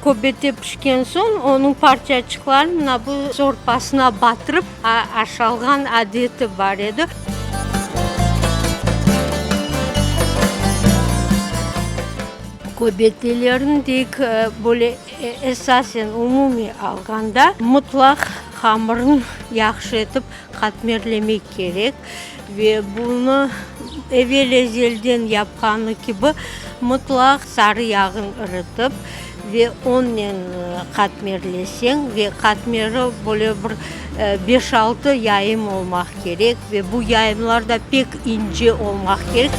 Köbete pişken soñ, onıñ parçaçıqlarını mına bu sorpasına batırıp aşalğan adeti bar edi. Köbetelerin tek böyle esasen umumiy alğanda mıtlaq hamırnı yahşı etip qatmerlemek kerek ve bunı evel-ezelden yapqanı kibi mıtlaq sarı yağın iritip ve onnen qatmerleseñ ve qatmeri böyle bir beş-altı yayım olmaq kerek ve bu yayımlar da pek ince olmaq kerek.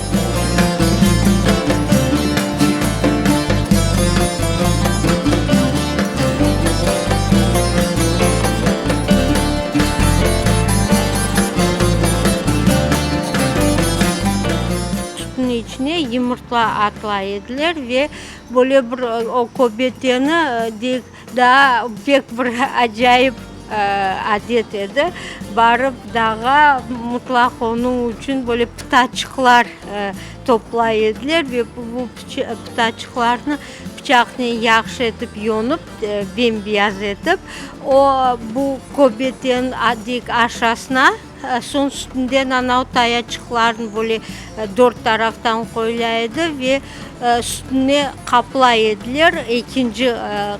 Sütniñ içine yımırtla atlay ediler ve böyle bir o köbeteni de daa pek bir acayip adet edi. Barıp dağğa mıtlaq onıñ içün böyle pıtaçıqlar toplay ediler ve bu pıtaçıqlarnı pıçaqnen yahşı etip yonıp, bem-beyaz etip, o bu köbeteniñ dek aşasına Soñ üstünden anav tayaçıqlarnı böyle dört taraftan qoyula edi ve üstüne qaplay ediler ekinci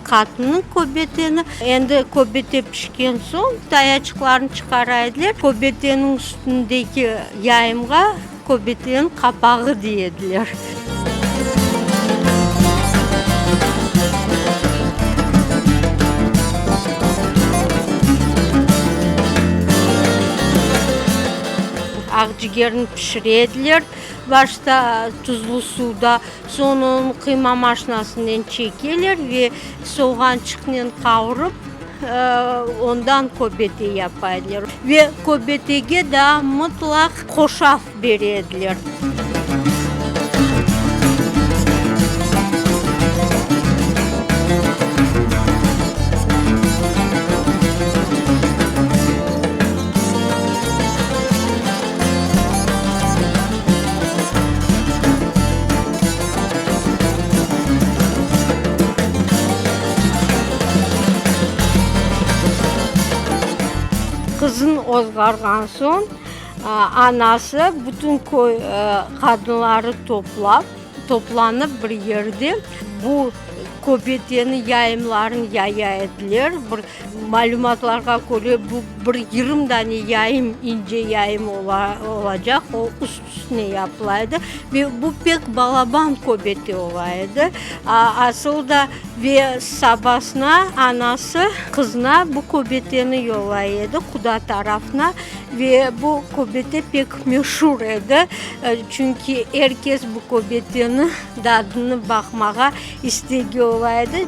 qatını köbeteni. Endi köbete pişken soñ tayaçıqlarnı çıqara ediler, köbeteniñ üstündeki yayımğa köbeteniñ qapağı dey ediler. Aqcigerni pişire ediler başta tuzlu suvda, soñ onı qıyma maşinasınen çekeler ve soğançıqnen qavurıp, ondan köbete yapa ediler. Ve köbetege daa mıtlaq hoşaf bere ediler. Qızın ozğarğan soñ, anası bütün köy qadınları toplap, toplanıp bir yerde bu köbeteni yayımlarını yaya ediler. Bir malümatlarğa köre, bu bir 20 dane yayım, ince yayım olacaq, o üst üstüne yapıla edi ve bu pek balaban köbete ola edi. Asıl da ve sabasına anası qızına bu köbeteni yollay edi, quda tarafına, ve bu köbete pek meşur edi, çünki er kes bu köbeteni dadını baqmağa istegi ola edi.